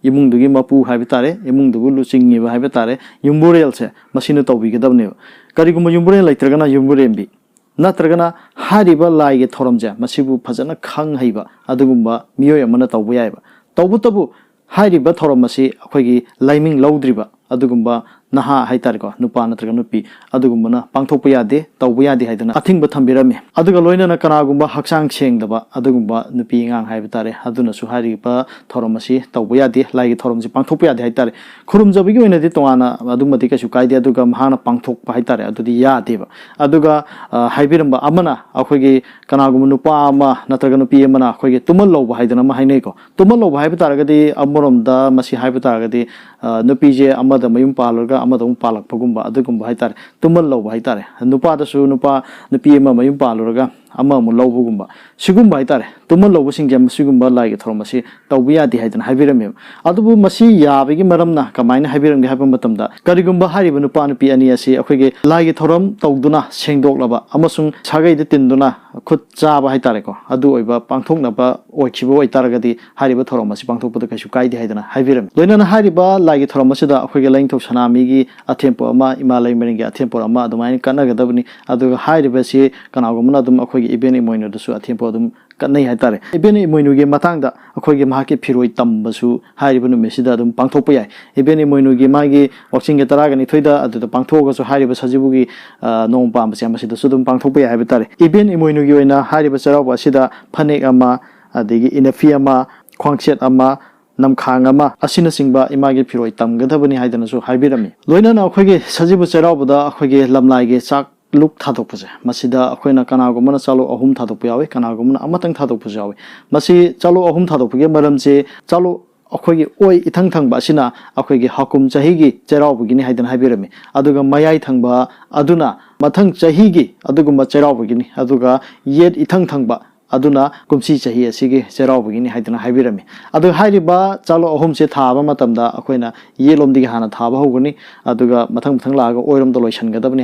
ꯏꯃꯨꯡꯗꯨꯒꯤ ꯃꯄꯨ ꯍꯥꯏꯕ ꯇꯥꯔꯦ, ꯏꯃꯨꯡꯗꯨꯕꯨ ꯂꯨꯆꯤꯡꯉꯤꯕ ꯍꯥꯏꯕ ꯇꯥꯔꯦ, ꯌꯨꯝꯕꯨꯔꯦꯜꯁꯦ ꯃꯁꯤꯅ ꯇꯧꯕꯤꯒꯗꯕꯅꯦꯕ꯫ ꯀꯔꯤꯒꯨꯝꯕ ꯌꯨꯝꯕꯨꯔꯦꯜ ꯂꯩꯇ꯭ꯔꯒꯅ ꯌꯨꯝꯕꯨꯔꯦꯝꯕꯤ, ꯅꯠꯇ꯭ꯔꯒꯅ ꯍꯥꯏꯔꯤꯕ ꯂꯥꯏꯒꯤ ꯊꯧꯔꯝꯁꯦ ꯃꯁꯤꯕꯨ ꯐꯖꯅ ꯈꯪ ꯍꯩꯕ ꯑꯗꯨꯒꯨꯝꯕ ꯃꯤꯑꯣꯏ ꯑꯃꯅ ꯇꯧꯕ ꯌꯥꯏꯑꯕ꯫ ꯇꯧꯕꯇꯕꯨ ꯍꯥꯏꯔꯤꯕ ꯊꯧꯔꯝ ꯑꯁꯤ ꯑꯩꯈꯣꯏꯒꯤ ꯂꯥꯏꯃꯤꯡ ꯂꯧꯗ꯭ꯔꯤꯕ ꯑꯗꯨꯒꯨꯝꯕ ꯅꯍꯥ ꯍꯥꯏꯇꯥꯔꯦꯀꯣ, ꯅꯨꯄꯥ ꯅꯠꯇ꯭ꯔꯒ ꯅꯨꯄꯤ, ꯑꯗꯨꯒꯨꯝꯕꯅ ꯄꯥꯡꯊꯣꯛꯄ ꯌꯥꯗꯦ, ꯇꯧꯕ ꯌꯥꯗꯦ ꯍꯥꯏꯗꯅ ꯑꯊꯤꯡꯕ ꯊꯝꯕꯤꯔꯝꯃꯤ꯫ ꯑꯗꯨꯒ ꯂꯣꯏꯅꯅ ꯀꯅꯥꯒꯨꯝꯕ ꯍꯛꯆꯥꯡ ꯁꯦꯡꯗꯕ ꯑꯗꯨꯒꯨꯝꯕ ꯅꯨꯄꯤ ꯑꯉꯥꯡ ꯍꯥꯏꯕ ꯇꯥꯔꯦ, ꯑꯗꯨꯅꯁꯨ ꯍꯥꯏꯔꯤꯕ ꯊꯧꯔꯝ ꯑꯁꯤ ꯇꯧꯕ ꯌꯥꯗꯦ, ꯂꯥꯏꯒꯤ ꯊꯧꯔꯝꯁꯤ ꯄꯥꯡꯊꯣꯛꯄ ꯌꯥꯗꯦ ꯍꯥꯏꯇꯥꯔꯦ꯫ ꯈꯨꯔꯨꯝꯖꯕꯒꯤ ꯑꯣꯏꯅꯗꯤ ꯇꯣꯉꯥꯟꯅ ꯑꯗꯨꯃꯗꯤ ꯀꯩꯁꯨ ꯀꯥꯏꯗꯦ, ꯑꯗꯨꯒ ꯃꯍꯥꯛꯅ ꯄꯥꯡꯊꯣꯛꯄ ꯍꯥꯏꯇꯥꯔꯦ, ꯑꯗꯨꯗꯤ ꯌꯥꯗꯦꯕ꯫ ꯑꯗꯨꯒ, ꯑ, ꯍꯥꯏꯕꯤꯔꯝꯕ ꯑꯃꯅ, ꯑꯩꯈꯣꯏꯒꯤ ꯀꯅꯥꯒꯨꯝꯕ ꯅꯨꯄꯥ ꯑꯃ ꯅꯠꯇ꯭ꯔꯒ ꯅꯨꯄꯤ ꯑꯃꯅ ꯑꯩꯈꯣꯏꯒꯤ ꯇꯨꯝꯍꯜ ꯂꯧꯕ ꯍꯥꯏꯗꯅ ꯑꯃ ꯍꯥꯏꯅꯩꯀꯣ꯫ ꯇꯨꯝꯍꯜ ꯂꯧꯕ ꯍꯥꯏꯕ ꯇꯥꯔꯒꯗꯤ ꯑꯃꯔꯣꯝꯗ ꯃꯁꯤ ꯍꯥꯏꯕ ꯇꯥꯔꯒꯗꯤ, ꯑ, ꯅꯨꯄꯤꯁꯦ ꯑꯃꯗ ꯃꯌꯨꯝ ꯄꯥꯜꯂꯨꯔꯒ ꯑꯃꯗ ꯑꯃꯨꯛ ꯄꯥꯜꯂꯛꯄꯒꯨꯝꯕ ꯑꯗꯨꯒꯨꯝꯕ ꯍꯥꯏꯇꯥꯔꯦ, ꯇꯨꯝꯍꯜ ꯂꯧꯕ ꯍꯥꯏꯇꯥꯔꯦ꯫ ꯅꯨꯄꯥꯗꯁꯨ ꯅꯨꯄꯥ, ꯅꯨꯄꯤ ꯑꯃ ꯃꯌꯨꯝ ꯄꯥꯜꯂꯨꯔꯒ ꯑꯃ ꯑꯃꯨꯛ ꯂꯧꯕꯒꯨꯝꯕ, ꯁꯤꯒꯨꯝꯕ ꯍꯥꯏꯇꯥꯔꯦ, ꯇꯨꯝꯍꯜ ꯂꯧꯕꯁꯤꯡꯁꯦ ꯁꯤꯒꯨꯝꯕ ꯂꯥꯏꯒꯤ ꯊꯧꯔꯝ ꯑꯁꯤ ꯇꯧꯕ ꯌꯥꯗꯦ ꯍꯥꯏꯗꯅ ꯍꯥꯏꯕꯤꯔꯝꯃꯦꯕ꯫ ꯑꯗꯨꯕꯨ ꯃꯁꯤ ꯌꯥꯕꯒꯤ ꯃꯔꯝꯅ ꯀꯃꯥꯏꯅ ꯍꯥꯏꯕꯤꯔꯝꯒꯦ ꯍꯥꯏꯕ ꯃꯇꯝꯗ, ꯀꯔꯤꯒꯨꯝꯕ ꯍꯥꯏꯔꯤꯕ ꯅꯨꯄꯥ ꯅꯨꯄꯤ ꯑꯅꯤ ꯑꯁꯤ ꯑꯩꯈꯣꯏꯒꯤ ꯂꯥꯏꯒꯤ ꯊꯧꯔꯝ ꯇꯧꯗꯨꯅ ꯁꯦꯡꯗꯣꯛꯂꯕ ꯑꯃꯁꯨꯡ ꯁꯥꯒꯩꯗ ꯇꯤꯟꯗꯨꯅ ꯈꯨꯠ ꯆꯥꯕ ꯍꯥꯏꯇꯥꯔꯦꯀꯣ, ꯑꯗꯨ ꯑꯣꯏꯕ ꯄꯥꯡꯊꯣꯛꯅꯕ ꯑꯣꯏꯈꯤꯕ ꯑꯣꯏꯇꯥꯔꯒꯗꯤ ꯍꯥꯏꯔꯤꯕ ꯊꯧꯔꯝ ꯑꯁꯤ ꯄꯥꯡꯊꯣꯛꯄꯗ ꯀꯩꯁꯨ ꯀꯥꯏꯗꯦ ꯍꯥꯏꯗꯅ ꯍꯥꯏꯕꯤꯔꯝꯃꯤ꯫ ꯂꯣꯏꯅꯅ ꯍꯥꯏꯔꯤꯕ ꯂꯥꯏꯒꯤ ꯊꯧꯔꯝ ꯑꯁꯤꯗ ꯑꯩꯈꯣꯏꯒꯤ ꯂꯥꯏꯅꯤꯡꯊꯧ ꯁꯅꯥꯃꯍꯤꯒꯤ ꯑꯊꯦꯝꯄꯣ ꯑꯃ, ꯏꯃꯥ ꯂꯩꯃꯔꯦꯟꯒꯤ ꯑꯊꯦꯝꯄꯣ ꯑꯃ ꯑꯗꯨꯃꯥꯏꯅ ꯀꯠꯅꯒꯗꯕꯅꯤ꯫ ꯑꯗꯨꯒ ꯍꯥꯏꯔꯤꯕꯁꯤ ꯀꯅꯥꯒꯨꯝꯕꯅ ꯑꯗꯨꯝ ꯑꯩꯈꯣꯏꯒꯤ ꯏꯕꯦꯟ ꯏꯃꯣꯏꯅꯨꯗꯁꯨ ꯑꯊꯦꯝꯄꯣ ꯑꯗꯨꯝ ꯀꯠꯅꯩ ꯍꯥꯏꯇꯥꯔꯦ꯫ ꯏꯕꯦꯟ ꯏꯃꯣꯏꯅꯨꯒꯤ ꯃꯇꯥꯡꯗ ꯑꯩꯈꯣꯏꯒꯤ ꯃꯍꯥꯛꯀꯤ ꯐꯤꯔꯣꯏ ꯇꯝꯕꯁꯨ ꯍꯥꯏꯔꯤꯕ ꯅꯨꯃꯤꯠꯁꯤꯗ ꯑꯗꯨꯝ ꯄꯥꯡꯊꯣꯛꯄ ꯌꯥꯏ꯫ ꯏꯕꯦꯟ ꯏꯃꯣꯏꯅꯨꯒꯤ ꯃꯥꯒꯤ ꯋꯥꯛꯆꯤꯡꯒꯤ ꯇꯔꯥꯒ ꯅꯤꯊꯣꯏꯗ ꯑꯗꯨꯗ ꯄꯥꯡꯊꯣꯛꯑꯒꯁꯨ ꯍꯥꯏꯔꯤꯕ ꯁꯖꯤꯕꯨꯒꯤ, ꯑ, ꯅꯣꯡ ꯄꯥꯟꯕꯁꯦ ꯃꯁꯤꯗꯁꯨ ꯑꯗꯨꯝ ꯄꯥꯡꯊꯣꯛꯄ ꯌꯥꯏ ꯍꯥꯏꯕ ꯇꯥꯔꯦ꯫ ꯏꯕꯦꯟ ꯏꯃꯣꯏꯅꯨꯒꯤ ꯑꯣꯏꯅ ꯍꯥꯏꯔꯤꯕ ꯆꯩꯔꯥꯎꯕ ꯑꯁꯤꯗ ꯐꯅꯦꯛ ꯑꯃ, ꯑꯗꯒꯤ ꯏꯅꯐꯤ ꯑꯃ, ꯈ꯭ꯋꯥꯡꯁꯦꯠ ꯑꯃ, ꯅꯝꯈꯥꯡ ꯑꯃ ꯑꯁꯤꯅꯆꯤꯡꯕ ꯏꯃꯥꯒꯤ ꯐꯤꯔꯣꯏ ꯇꯝꯒꯗꯕꯅꯤ ꯍꯥꯏꯗꯅꯁꯨ ꯍꯥꯏꯕꯤꯔꯝꯃꯤ꯫ ꯂꯣꯏꯅꯅ ꯑꯩꯈꯣꯏꯒꯤ ꯁꯖꯤꯕꯨ ꯆꯩꯔꯥꯎꯕꯗ ꯑꯩꯈꯣꯏꯒꯤ ꯂꯝꯂꯥꯏꯒꯤ ꯆꯥꯛ ꯂꯨꯛ ꯊꯥꯗꯣꯛꯄꯁꯦ, ꯃꯁꯤꯗ ꯑꯩꯈꯣꯏꯅ ꯀꯅꯥꯒꯨꯝꯕꯅ ꯆꯥꯂꯨꯛ ꯑꯍꯨꯝ ꯊꯥꯗꯣꯛꯄ ꯌꯥꯎꯏ, ꯀꯅꯥꯒꯨꯝꯕꯅ ꯑꯃꯇꯪ ꯊꯥꯗꯣꯛꯄꯁꯨ ꯌꯥꯎꯏ꯫ ꯃꯁꯤ ꯆꯥꯂꯨꯛ ꯑꯍꯨꯝ ꯊꯥꯗꯣꯛꯄꯒꯤ ꯃꯔꯝꯁꯦ, ꯆꯥꯂꯨꯛ ꯑꯩꯈꯣꯏꯒꯤ ꯑꯣꯏ ꯏꯊꯪ ꯊꯪꯕ ꯑꯁꯤꯅ ꯑꯩꯈꯣꯏꯒꯤ ꯍꯥꯀꯨꯝ ꯆꯍꯤꯒꯤ ꯆꯩꯔꯥꯎꯕꯒꯤꯅꯤ ꯍꯥꯏꯗꯅ ꯍꯥꯏꯕꯤꯔꯝꯃꯤ꯫ ꯑꯗꯨꯒ ꯃꯌꯥꯏ ꯊꯪꯕ ꯑꯗꯨꯅ ꯃꯊꯪ ꯆꯍꯤꯒꯤ ꯑꯗꯨꯒꯨꯝꯕ ꯆꯩꯔꯥꯎꯕꯒꯤꯅꯤ꯫ ꯑꯗꯨꯒ ꯌꯦꯠ ꯏꯊꯪ ꯊꯪꯕ ꯑꯗꯨꯅ ꯀꯨꯝꯁꯤ ꯆꯍꯤ ꯑꯁꯤꯒꯤ ꯆꯩꯔꯥꯎꯕꯒꯤꯅꯤ ꯍꯥꯏꯗꯅ ꯍꯥꯏꯕꯤꯔꯝꯃꯤ꯫ ꯑꯗꯨ ꯍꯥꯏꯔꯤꯕ ꯆꯥꯂꯨꯛ ꯑꯍꯨꯝꯁꯦ ꯊꯥꯕ ꯃꯇꯝꯗ ꯑꯩꯈꯣꯏꯅ ꯌꯦꯠꯂꯣꯝꯗꯒꯤ ꯍꯥꯟꯅ ꯊꯥꯕ ꯍꯧꯒꯅꯤ, ꯑꯗꯨꯒ ꯃꯊꯪ ꯃꯊꯪ ꯂꯥꯛꯑꯒ ꯑꯣꯏꯔꯣꯝꯗ ꯂꯣꯏꯁꯤꯟꯒꯗꯕꯅꯤ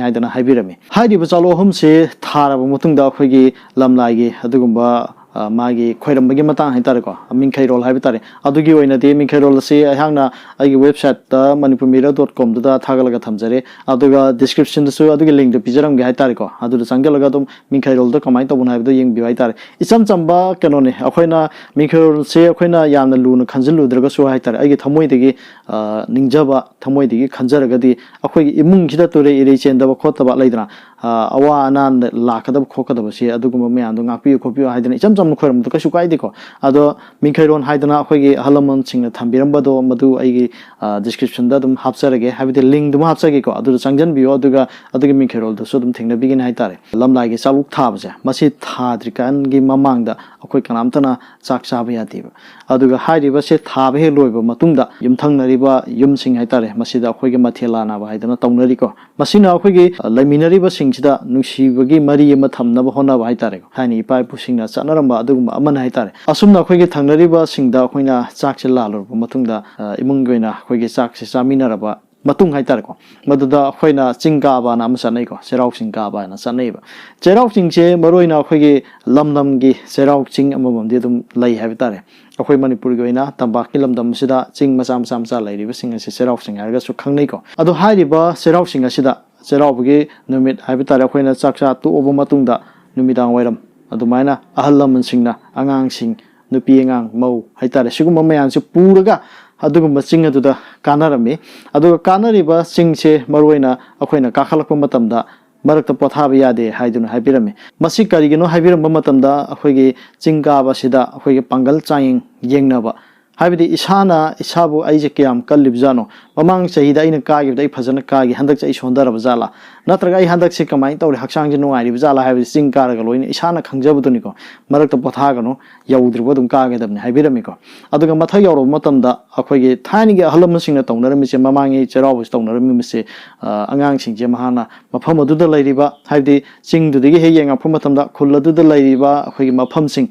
ꯍꯥꯏꯗꯅ ꯍꯥꯏꯕꯤꯔꯝꯃꯤ꯫ ꯍꯥꯏꯔꯤꯕ ꯆꯥꯂꯨꯛ ꯑꯍꯨꯝꯁꯦ ꯊꯥꯔꯕ ꯃꯇꯨꯡꯗ ꯑꯩꯈꯣꯏꯒꯤ ꯂꯝꯂꯥꯏꯒꯤ ꯑꯗꯨꯒꯨꯝꯕ, ꯑ, ꯃꯥꯒꯤ ꯈꯣꯏꯔꯝꯕꯒꯤ ꯃꯇꯥꯡ ꯍꯥꯏꯇꯥꯔꯦꯀꯣ, ꯃꯤꯡꯈꯩꯔꯣꯜ ꯍꯥꯏꯕ ꯇꯥꯔꯦ꯫ ꯑꯗꯨꯒꯤ ꯑꯣꯏꯅꯗꯤ ꯃꯤꯡꯈꯩꯔꯣꯜ ꯑꯁꯤ ꯑꯩꯍꯥꯛꯅ ꯑꯩꯒꯤ ꯋꯦꯕꯁꯥꯏꯠꯇ manipurmira dot comꯗꯨꯗ ꯊꯥꯒꯠꯂꯒ ꯊꯝꯖꯔꯦ꯫ ꯑꯗꯨꯒ descriptionꯗꯁꯨ ꯑꯗꯨꯒꯤ linkꯗꯨ ꯄꯤꯖꯔꯝꯒꯦ ꯍꯥꯏꯇꯥꯔꯦꯀꯣ꯫ ꯑꯗꯨꯗ ꯆꯪꯁꯤꯜꯂꯒ ꯑꯗꯨꯝ ꯃꯤꯡꯈꯩꯔꯣꯜꯗꯣ ꯀꯃꯥꯏꯅ ꯇꯧꯕꯅꯣ ꯍꯥꯏꯕꯗꯣ ꯌꯦꯡꯕꯤꯌꯨ ꯍꯥꯏꯇꯥꯔꯦ꯫ ꯏꯆꯝ ꯆꯝꯕ ꯀꯩꯅꯣꯅꯦ, ꯑꯩꯈꯣꯏꯅ ꯃꯤꯡꯈꯩꯔꯣꯜꯁꯦ ꯑꯩꯈꯣꯏꯅ ꯌꯥꯝꯅ ꯂꯨꯅ ꯈꯟꯖꯤꯜꯂꯨꯗ꯭ꯔꯒꯁꯨ ꯍꯥꯏꯇꯥꯔꯦ, ꯑꯩꯒꯤ ꯊꯃꯣꯏꯗꯒꯤ, ꯑ, ꯅꯤꯡꯖꯕ, ꯊꯃꯣꯏꯗꯒꯤ ꯈꯟꯖꯔꯒꯗꯤ ꯑꯩꯈꯣꯏꯒꯤ ꯏꯃꯨꯡꯁꯤꯗ ꯇꯨꯔꯦ ꯏꯔꯩ ꯆꯦꯟꯗꯕ ꯈꯣꯠꯇꯕ ꯂꯩꯗꯅ, ꯑ, ꯑꯋꯥ ꯑꯅꯥ ꯂꯥꯛꯀꯗꯕ ꯈꯣꯠꯀꯗꯕꯁꯦ ꯑꯗꯨꯒꯨꯝꯕ ꯃꯌꯥꯝꯗꯣ ꯉꯥꯛꯄꯤꯌꯨ ꯈꯣꯠꯄꯤꯌꯨ ꯍꯥꯏꯗꯅ ꯏꯆꯝ ꯆꯝꯅ ꯈꯣꯏꯔꯝꯕꯗꯣ ꯀꯩꯁꯨ ꯀꯥꯏꯗꯦꯀꯣ꯫ ꯑꯗꯣ ꯃꯤꯡꯈꯩꯔꯣꯟ ꯍꯥꯏꯗꯅ ꯑꯩꯈꯣꯏꯒꯤ ꯑꯍꯜ ꯂꯃꯟꯁꯤꯡꯅ ꯊꯝꯕꯤꯔꯝꯕꯗꯣ ꯃꯗꯨ ꯑꯩꯒꯤ, ꯑ, descriptionꯗ ꯑꯗꯨꯝ ꯍꯥꯞꯆꯔꯒꯦ, ꯍꯥꯏꯕꯗꯤ linkꯗꯨꯃ ꯍꯥꯞꯆꯒꯦꯀꯣ, ꯑꯗꯨꯗ ꯆꯪꯁꯤꯟꯕꯤꯌꯨ꯫ ꯑꯗꯨꯒ ꯑꯗꯨꯒꯤ ꯃꯤꯡꯈꯩꯔꯣꯜꯗꯨꯁꯨ ꯑꯗꯨꯝ ꯊꯦꯡꯅꯕꯤꯒꯅꯤ ꯍꯥꯏꯇꯥꯔꯦ꯫ ꯂꯝꯂꯥꯏꯒꯤ ꯆꯥꯂꯨꯛ ꯊꯥꯕꯁꯦ, ꯃꯁꯤ ꯊꯥꯗ꯭ꯔꯤꯀꯥꯟꯒꯤ ꯃꯃꯥꯡꯗ ꯑꯩꯈꯣꯏ ꯀꯅꯥꯝꯇꯅ ꯆꯥꯛ ꯆꯥꯕ ꯌꯥꯗꯦꯕ꯫ ꯑꯗꯨꯒ ꯍꯥꯏꯔꯤꯕꯁꯦ ꯊꯥꯕ ꯍꯦꯛ ꯂꯣꯏꯕ ꯃꯇꯨꯡꯗ ꯌꯨꯝꯊꯪꯅꯔꯤꯕ ꯌꯨꯝꯁꯤꯡ ꯍꯥꯏꯇꯥꯔꯦ, ꯃꯁꯤꯗ ꯑꯩꯈꯣꯏꯒꯤ ꯃꯊꯦꯜ ꯂꯥꯟꯅꯕ ꯍꯥꯏꯗꯅ ꯇꯧꯅꯔꯤꯀꯣ꯫ ꯃꯁꯤꯅ ꯑꯩꯈꯣꯏꯒꯤ, ꯑ, ꯂꯩꯃꯤꯟꯅꯔꯤꯕꯁꯤꯡꯁꯤꯗ ꯅꯨꯡꯁꯤꯕꯒꯤ ꯃꯔꯤ ꯑꯃ ꯊꯝꯅꯕ ꯍꯣꯠꯅꯕ ꯍꯥꯏꯇꯥꯔꯦꯀꯣ꯫ ꯊꯥꯏꯅ ꯏꯄꯥ ꯏꯄꯨꯁꯤꯡꯅ ꯆꯠꯅꯔꯝꯕ ꯑꯗꯨꯒꯨꯝꯕ ꯑꯃꯅ ꯍꯥꯏꯇꯥꯔꯦ꯫ ꯑꯁꯨꯝꯅ ꯑꯩꯈꯣꯏꯒꯤ ꯊꯪꯅꯔꯤꯕꯁꯤꯡꯗ ꯑꯩꯈꯣꯏꯅ ꯆꯥꯛꯁꯦ ꯂꯥꯜꯂꯨꯔꯕ ꯃꯇꯨꯡꯗ, ꯑ, ꯏꯃꯨꯡꯒꯤ ꯑꯣꯏꯅ ꯑꯩꯈꯣꯏꯒꯤ ꯆꯥꯛꯁꯦ ꯆꯥꯃꯤꯟꯅꯔꯕ ꯃꯇꯨꯡ ꯍꯥꯏꯇꯥꯔꯦꯀꯣ, ꯃꯗꯨꯗ ꯑꯩꯈꯣꯏꯅ ꯆꯤꯡ ꯀꯥꯕꯅ ꯑꯃ ꯆꯠꯅꯩꯀꯣ, ꯆꯩꯔꯥꯎ ꯆꯤꯡ ꯀꯥꯕ ꯍꯥꯏꯅ ꯆꯠꯅꯩꯕ꯫ ꯆꯩꯔꯥꯎ ꯆꯤꯡꯁꯦ ꯃꯔꯨꯑꯣꯏꯅ ꯑꯩꯈꯣꯏꯒꯤ ꯂꯝ ꯂꯝꯒꯤ ꯆꯩꯔꯥꯎ ꯆꯤꯡ ꯑꯃꯃꯝꯗꯤ ꯑꯗꯨꯝ ꯂꯩ ꯍꯥꯏꯕ ꯇꯥꯔꯦ꯫ ꯑꯩꯈꯣꯏ ꯃꯅꯤꯄꯨꯔꯒꯤ ꯑꯣꯏꯅ ꯇꯝꯄꯥꯛꯀꯤ ꯂꯝꯗꯝ ꯑꯁꯤꯗ ꯆꯤꯡ ꯃꯆꯥ ꯃꯆꯥ ꯃꯆꯥ ꯂꯩꯔꯤꯕꯁꯤꯡ ꯑꯁꯤ ꯆꯩꯔꯥꯎ ꯆꯤꯡ ꯍꯥꯏꯔꯒꯁꯨ ꯈꯪꯅꯩꯀꯣ꯫ ꯑꯗꯣ ꯍꯥꯏꯔꯤꯕ ꯆꯩꯔꯥꯎ ꯆꯤꯡ ꯑꯁꯤꯗ ꯆꯩꯔꯥꯎꯕꯒꯤ ꯅꯨꯃꯤꯠ ꯍꯥꯏꯕ ꯇꯥꯔꯦ, ꯑꯩꯈꯣꯏꯅ ꯆꯥꯛ ꯆꯥ ꯇꯣꯛꯑꯕ ꯃꯇꯨꯡꯗ ꯅꯨꯃꯤꯗꯥꯡ ꯋꯥꯏꯔꯝ ꯑꯗꯨꯃꯥꯏꯅ ꯑꯍꯜ ꯂꯃꯟꯁꯤꯡꯅ ꯑꯉꯥꯡꯁꯤꯡ, ꯅꯨꯄꯤ ꯑꯉꯥꯡ, ꯃꯧ ꯍꯥꯏꯇꯥꯔꯦ, ꯁꯤꯒꯨꯝꯕ ꯃꯌꯥꯝꯁꯦ ꯄꯨꯔꯒ ꯑꯗꯨꯒꯨꯝꯕ ꯆꯤꯡ ꯑꯗꯨꯗ ꯀꯥꯅꯔꯝꯃꯤ꯫ ꯑꯗꯨꯒ ꯀꯥꯅꯔꯤꯕ ꯆꯤꯡꯁꯦ ꯃꯔꯨꯑꯣꯏꯅ ꯑꯩꯈꯣꯏꯅ ꯀꯥꯈꯠꯂꯛꯄ ꯃꯇꯝꯗ ꯃꯔꯛꯇ ꯄꯣꯊꯥꯕ ꯌꯥꯗꯦ ꯍꯥꯏꯗꯨꯅ ꯍꯥꯏꯕꯤꯔꯝꯃꯤ꯫ ꯃꯁꯤ ꯀꯔꯤꯒꯤꯅꯣ ꯍꯥꯏꯕꯤꯔꯝꯕ ꯃꯇꯝꯗ, ꯑꯩꯈꯣꯏꯒꯤ ꯆꯤꯡ ꯀꯥꯕꯁꯤꯗ ꯑꯩꯈꯣꯏꯒꯤ ꯄꯥꯡꯒꯜ ꯆꯥꯡꯌꯦꯡ ꯌꯦꯡꯅꯕ, ꯍꯥꯏꯕꯗꯤ ꯏꯁꯥꯅ ꯏꯁꯥꯕꯨ ꯑꯩꯁꯦ ꯀꯌꯥꯝ ꯀꯜꯂꯤꯕꯖꯥꯠꯅꯣ, ꯃꯃꯥꯡ ꯆꯍꯤꯗ ꯑꯩꯅ ꯀꯥꯈꯤꯕꯗ ꯑꯩ ꯐꯖꯅ ꯀꯥꯈꯤ, ꯍꯟꯗꯛꯁꯦ ꯑꯩ ꯁꯣꯟꯊꯔꯕ ꯖꯥꯠꯂꯥ, ꯅꯠꯇ꯭ꯔꯒ ꯑꯩ ꯍꯟꯗꯛꯁꯦ ꯀꯃꯥꯏꯅ ꯇꯧꯔꯤ, ꯍꯛꯆꯥꯡꯁꯦ ꯅꯨꯡꯉꯥꯏꯔꯤꯕ ꯖꯥꯠꯂꯥ ꯍꯥꯏꯕꯁꯤ ꯆꯤꯡ ꯀꯥꯔꯒ ꯂꯣꯏꯅ ꯏꯁꯥꯅ ꯈꯪꯖꯕꯗꯨꯅꯤꯀꯣ꯫ ꯃꯔꯛꯇ ꯄꯣꯊꯥꯒꯅꯨ, ꯌꯧꯗ꯭ꯔꯤꯕ ꯑꯗꯨꯝ ꯀꯥꯒꯗꯕꯅꯤ ꯍꯥꯏꯕꯤꯔꯝꯃꯤꯀꯣ꯫ ꯑꯗꯨꯒ ꯃꯊꯛ ꯌꯧꯔꯕ ꯃꯇꯝꯗ ꯑꯩꯈꯣꯏꯒꯤ ꯊꯥꯏꯅꯒꯤ ꯑꯍꯜ ꯂꯃꯟꯁꯤꯡꯅ ꯇꯧꯅꯔꯝꯃꯤꯁꯦ, ꯃꯃꯥꯡꯉꯩ ꯆꯩꯔꯥꯎꯕꯁꯤ ꯇꯧꯅꯔꯝꯃꯤꯕꯁꯦ, ꯑ, ꯑꯉꯥꯡꯁꯤꯡꯁꯦ ꯃꯍꯥꯛꯅ ꯃꯐꯝ ꯑꯗꯨꯗ ꯂꯩꯔꯤꯕ, ꯍꯥꯏꯕꯗꯤ ꯆꯤꯡꯗꯨꯗꯒꯤ ꯍꯦꯛ ꯌꯦꯡꯉꯛꯄ ꯃꯇꯝꯗ ꯈꯨꯜ ꯑꯗꯨꯗ ꯂꯩꯔꯤꯕ ꯑꯩꯈꯣꯏꯒꯤ ꯃꯐꯝꯁꯤꯡ,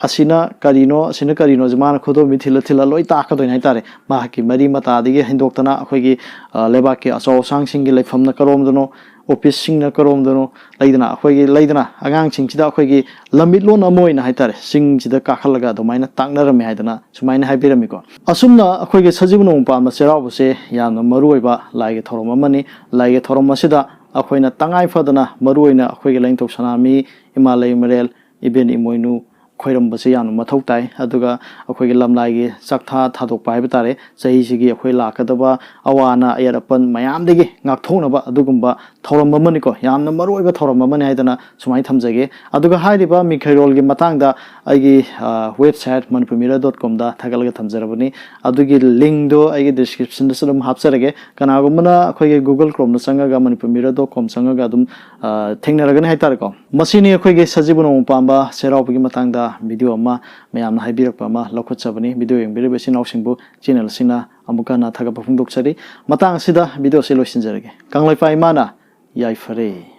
ꯑꯁꯤꯅ ꯀꯔꯤꯅꯣ, ꯑꯁꯤꯅ ꯀꯔꯤꯅꯣꯁꯦ ꯃꯥꯅ ꯈꯨꯗꯣꯝꯕꯤ ꯊꯤꯜꯂ ꯊꯤꯜꯂ ꯂꯣꯏ ꯇꯥꯛꯀꯗꯣꯏꯅꯦ ꯍꯥꯏꯇꯥꯔꯦ꯫ ꯃꯍꯥꯛꯀꯤ ꯃꯔꯤ ꯃꯇꯥꯗꯒꯤ ꯍꯦꯟꯗꯣꯛꯇꯅ ꯑꯩꯈꯣꯏꯒꯤ, ꯑ, ꯂꯩꯕꯥꯛꯀꯤ ꯑꯆꯧ ꯑꯁꯥꯡꯁꯤꯡꯒꯤ ꯂꯩꯐꯝꯅ ꯀꯔꯣꯝꯗꯅꯣ, ꯑꯣꯐꯤꯁꯁꯤꯡꯅ ꯀꯔꯣꯝꯗꯅꯣ, ꯂꯩꯗꯅ, ꯑꯩꯈꯣꯏꯒꯤ, ꯂꯩꯗꯅ, ꯑꯉꯥꯡꯁꯤꯡꯁꯤꯗ ꯑꯩꯈꯣꯏꯒꯤ ꯂꯝꯃꯤꯠꯂꯣꯟ ꯑꯃ ꯑꯣꯏꯅ ꯍꯥꯏꯇꯥꯔꯦ, ꯆꯤꯡꯁꯤꯗ ꯀꯥꯈꯠꯂꯒ ꯑꯗꯨꯃꯥꯏꯅ ꯇꯥꯛꯅꯔꯝꯃꯦ ꯍꯥꯏꯗꯅ ꯁꯨꯃꯥꯏꯅ ꯍꯥꯏꯕꯤꯔꯝꯃꯤꯀꯣ꯫ ꯑꯁꯨꯝꯅ ꯑꯩꯈꯣꯏꯒꯤ ꯁꯖꯤꯕꯨ ꯅꯣꯡꯃ ꯄꯥꯟꯕ ꯆꯩꯔꯥꯎꯕꯁꯦ ꯌꯥꯝꯅ ꯃꯔꯨ ꯑꯣꯏꯕ ꯂꯥꯏꯒꯤ ꯊꯧꯔꯝ ꯑꯃꯅꯤ꯫ ꯂꯥꯏꯒꯤ ꯊꯧꯔꯝ ꯑꯁꯤꯗ ꯑꯩꯈꯣꯏꯅ ꯇꯉꯥꯏ ꯐꯗꯅ ꯃꯔꯨ ꯑꯣꯏꯅ ꯑꯩꯈꯣꯏꯒꯤ ꯂꯥꯏꯅꯤꯡꯊꯧ ꯁꯅꯥꯃꯍꯤ, ꯏꯃꯥ ꯂꯩꯃꯔꯦꯜ, ꯏꯕꯦꯟ ꯏꯃꯣꯏꯅꯨ ꯈꯣꯏꯔꯝꯕꯁꯦ ꯌꯥꯝꯅ ꯃꯊꯧ ꯇꯥꯏ꯫ ꯑꯗꯨꯒ ꯑꯩꯈꯣꯏꯒꯤ ꯂꯝꯂꯥꯏꯒꯤ ꯆꯥꯛꯊꯥ ꯊꯥꯗꯣꯛꯄ ꯍꯥꯏꯕ ꯇꯥꯔꯦ, ꯆꯍꯤꯁꯤꯒꯤ ꯑꯩꯈꯣꯏ ꯂꯥꯛꯀꯗꯕ ꯑꯋꯥ ꯑꯅꯥ ꯑꯌꯦꯠ ꯑꯄꯟ ꯃꯌꯥꯝꯗꯒꯤ ꯉꯥꯛꯊꯣꯛꯅꯕ ꯑꯗꯨꯒꯨꯝꯕ ꯊꯧꯔꯝ ꯑꯃꯅꯤꯀꯣ, ꯌꯥꯝꯅ ꯃꯔꯨ ꯑꯣꯏꯕ ꯊꯧꯔꯝ ꯑꯃꯅꯤ ꯍꯥꯏꯗꯅ ꯁꯨꯃꯥꯏꯅ ꯊꯝꯖꯒꯦ꯫ ꯑꯗꯨꯒ ꯍꯥꯏꯔꯤꯕ ꯃꯤꯡꯈꯩꯔꯣꯜꯒꯤ ꯃꯇꯥꯡꯗ ꯑꯩꯒꯤ, ꯑ, website manipurmirror dot com ꯗ ꯊꯥꯒꯠꯂꯒ ꯊꯝꯖꯔꯕꯅꯤ꯫ ꯑꯗꯨꯒꯤ link ꯗꯣ ꯑꯩꯒꯤ description ꯗꯁꯨ ꯑꯗꯨꯝ ꯍꯥꯞꯆꯔꯒꯦ꯫ ꯀꯅꯥꯒꯨꯝꯕꯅ ꯑꯩꯈꯣꯏꯒꯤ Google Chrome ꯗ ꯆꯪꯉꯒ manipurmirror dot com ꯆꯪꯉꯒ ꯑꯗꯨꯝ, ꯑ, ꯊꯦꯡꯅꯔꯒꯅꯤ ꯍꯥꯏꯇꯥꯔꯦꯀꯣ꯫ ꯃꯁꯤꯅꯤ ꯑꯩꯈꯣꯏꯒꯤ ꯁꯖꯤꯕꯨ ꯅꯣꯡꯃ ꯄꯥꯟꯕ ꯆꯩꯔꯥꯎꯕꯒꯤ ꯃꯇꯥꯡꯗ video ꯑꯃ ꯃꯌꯥꯝꯅ ꯍꯥꯏꯕꯤꯔꯛꯄ ꯑꯃ ꯂꯧꯈꯠꯆꯕꯅꯤ꯫ Video ꯌꯦꯡꯕꯤꯔꯤꯕ ꯏꯆꯤꯟ ꯏꯅꯥꯎꯁꯤꯡꯕꯨ channel ꯑꯁꯤꯅ ꯑꯃꯨꯛꯀ ꯍꯟꯅ ꯊꯥꯒꯠꯄ ꯐꯣꯡꯗꯣꯛꯆꯔꯤ꯫ ꯃꯇꯥꯡ ꯑꯁꯤꯗ video ꯑꯁꯤ ꯂꯣꯏꯁꯤꯟꯖꯔꯒꯦ꯫ ꯀꯪꯂꯩꯄꯥꯛ ꯏꯃꯥꯅ ꯌꯥꯏꯐꯔꯦ꯫